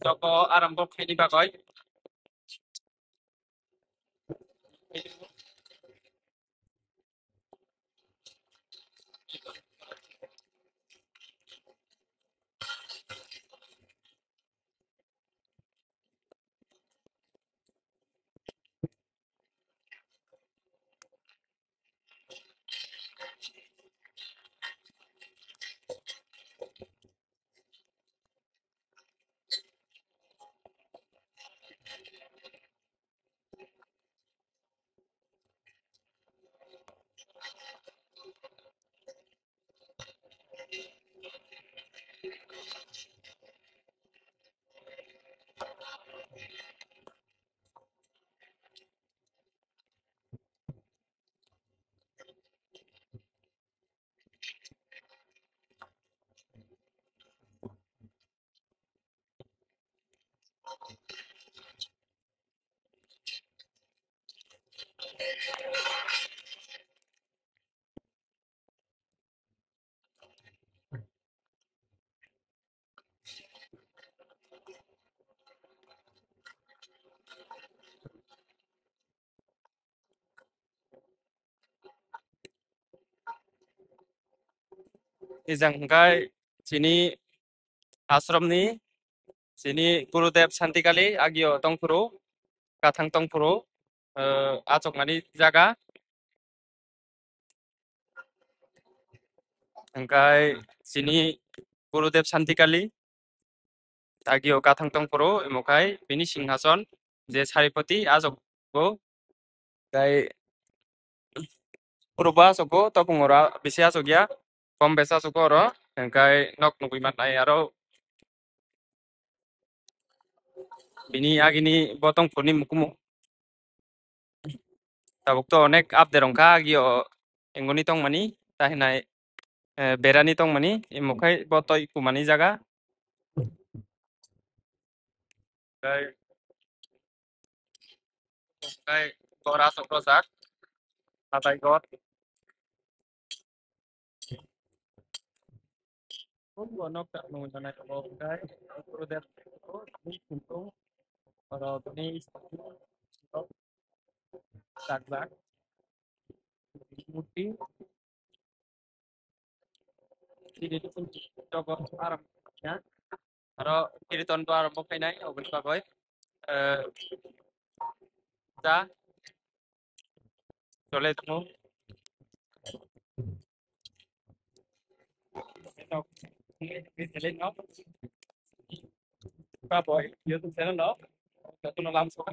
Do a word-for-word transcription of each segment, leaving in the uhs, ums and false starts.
Jogo arambo khaini bagwi. Ejang hwnkhe chini ashramni chini Gurudev Santikali agio tongphuru, kathang tongphuru, eh, achukmani jaga. Hwnkhe chini Gurudev Santikali agio kathang tongphuru, imokhai bini singhason je saripoti achukgo. Tei phurubo achukgo, topung oro bisi achukya, kom besa achukgo oro, hwnkhe nok nugwi mannai aro bini agini bo tongphuruni mukumu. Tabuk to onek update wngkha, agio engoni tongmani, tahinai, eh, berani tongmani, imokhai bo toi kumani jaga. Tei, tei gora sok rojak, hatai gor. Bo nok ta nung janai tongo, tei Gurudev ni singkung, oro bini sakjak murti. Chini jogo aram ya. Aro kiriton bo arambo khainai, oboni bagwi, eh, ja chole tongo. Ka boy, YouTube channel no, jotono lam sok.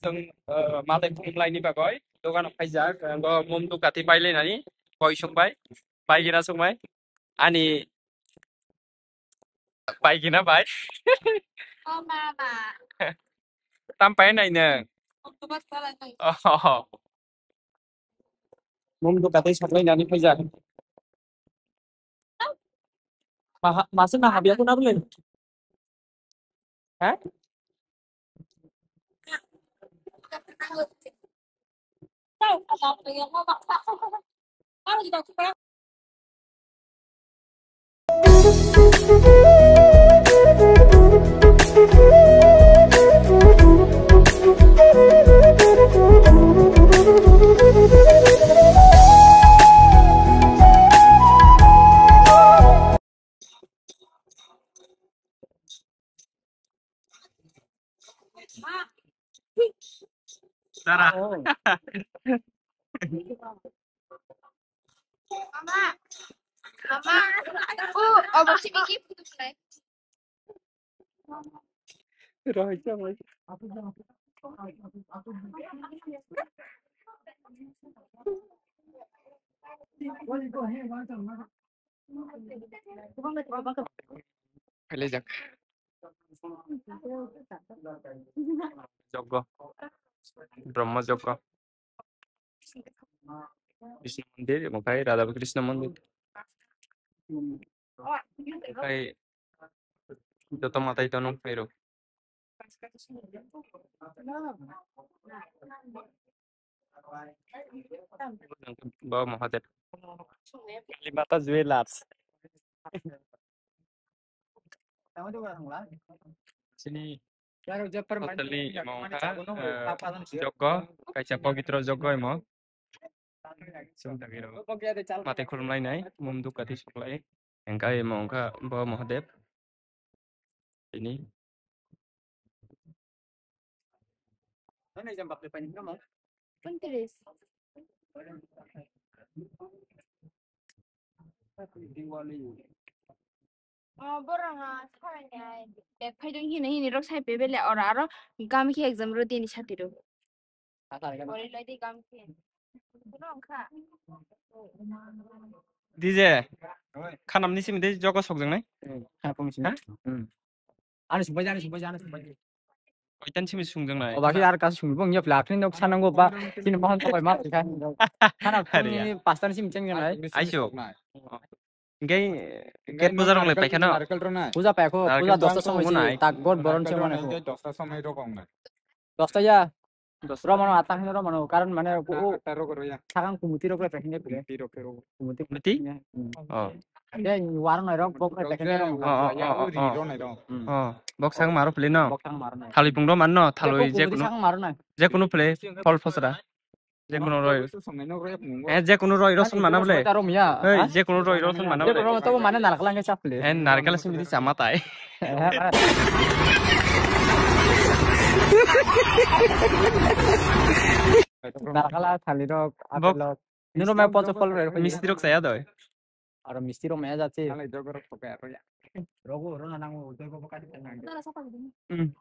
Chwng, eh, matai phunglai ni bagwi dogan o khaijak, eh, bo mum dukati pai lainani koi sung bai, pai gina sung bai. Ani pai gina bai. Oh, mama. Tam pai nai nang. Octopus pala nai. Oh. Mum dukati saklai nani khaijak. Maha-, masa na habia kuna bole? Ha? Tara. Mama. Mama. Oh, obo sini ki putus nai. Rohit, rohit. Phailai jak. Joggo. Brahma Joggo. Krishna Mandir, omo khai Radha Krishna Mandir. Khai Joto matai tono phai rok. Bo Mahadev. Kalimata Jewellers. Chini hotelni imo wngkha, eh, jogo, kaisa pabitro jogo imo. Chwng dagi rok. Mate khulumlainai, mum dukati suklai. Engkai imo wngkha bo Mahadev. Ini. Untris. Oh, borok ha, sabai nai. Bek phai dong hini, hini rok sai pe bele oro aro gam khe exam ro dini sati ro. Bori lai di gam khe. Borok kha. D J, khanam ni simi de jogo sok jang nai? Hmm, khana pung simi. Ha? Hmm. Ani sumbai, ani sumbai, ani sumbai. Oitan simi sung jang nai. O, baki ar kas sung bong ya plak ni nok sanang go ba. Sini mohon to ma ka. Khana pung ni pastan simi cheng jang nai. Aiso. Engkai ket puja rok le paikha no? Puja paikho, puja dosta somoi si tak god boron se mane. Dosta somoi rok ong nai. Dosta ya. Romano atang hino romano, karon mane o sakang kumuti rok le paikha ne. Kumuti rok kero. Kumuti. Kumuti? Hmm. Oh. Dei waro nai rok bok le paikha ne romano. Oh, oh, oh, oh, oh. Hmm. Oh, bok sang maro pele no? Bok sang maro nai. Thalwi pung ro man no? Thalwi je kunu. Bok kumuti sakang maro nai. Je kunu pele, phol phosra. Jekunu roi. Eh, jekunu roi rosun mana bole? Ei, jekunu roi rosun mana bole? Jekunu roi to mane narikal ang chap le. Eh, narikal simi di sama tai. Narikal thali rok, apel rok. Nuno mai pocho phol roi. Misti rok saya doi. Aro misti rok maya jati. Rogo rona nango, utoi bobo kati. Hmm.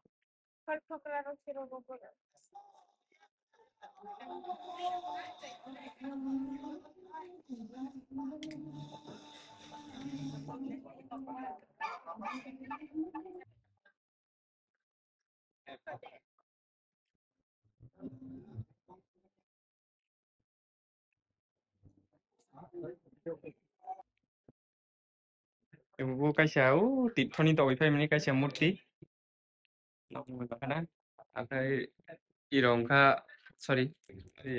Ebo kaisa o tithoni togwi phaimani kaisa murti. Nokmoi bakhana. Akhai iro wngkha, sorry,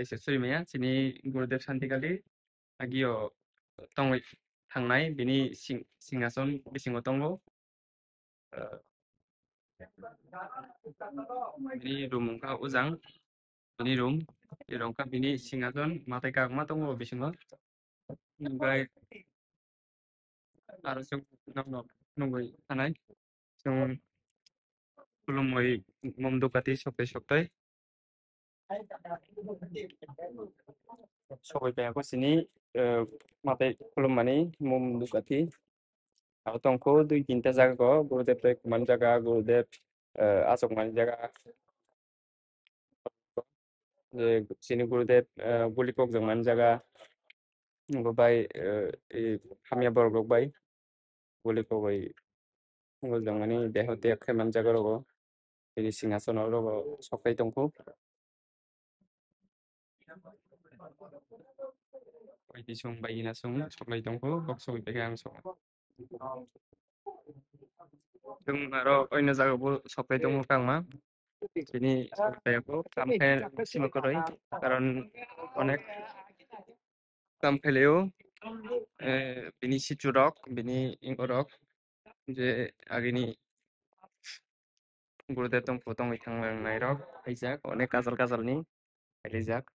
sorry maya, chini Gurudev Santikali agio tongwi thangnai, bini sing-, singhason bisingo tongo. Eh, bini room wngkha ujang, bini room, iro wngkha bini singhason, matai kakma tongo bisingo. Omobai aro chwng nokno nugwi thanai. Chwng khulumwi mom dukati soktai soktai. Sogwi phaiyakho chini, eh, matai khulummani mom dukati. Abo tongkho dui tinta jaga o, Gurudev tei kumani jaga, Gurudev, eh, achukmani jaga. Je chini Gurudev, eh, guli kok jangmani jaga. Bo bai, eh, i hamya borok rok bai guli kok bai guli jangmani deho tek khaimani jaga rogo. Bini singhason rogo soklai tongkho. Bai tisung bai ina sung soklai tongkho, kok sogwi tongkha ang song. Chwng aro oino jaga bo soklai tongo kangma. Chini soklai ko kam khe sima kwrwi, karon onek kam khaileo, eh, bini sichu rok, bini ingo rok, je agini Gurudev tongkho tongwi thanglangnai rok khaijak, onek kajal kajal ni khaijak.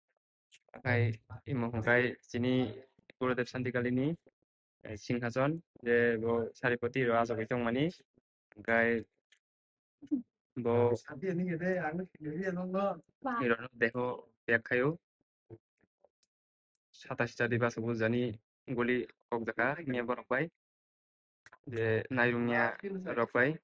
Akhai imo hwnkhe chini Gurudev Santikali ni, eh, singhason, je bo Saripoti ro achugwi tongmani, hwnkhe bo iro no deho pek khaio. Satais chadi basa bujani guli kok jaka miya borok bai. Je nairungya rok bai.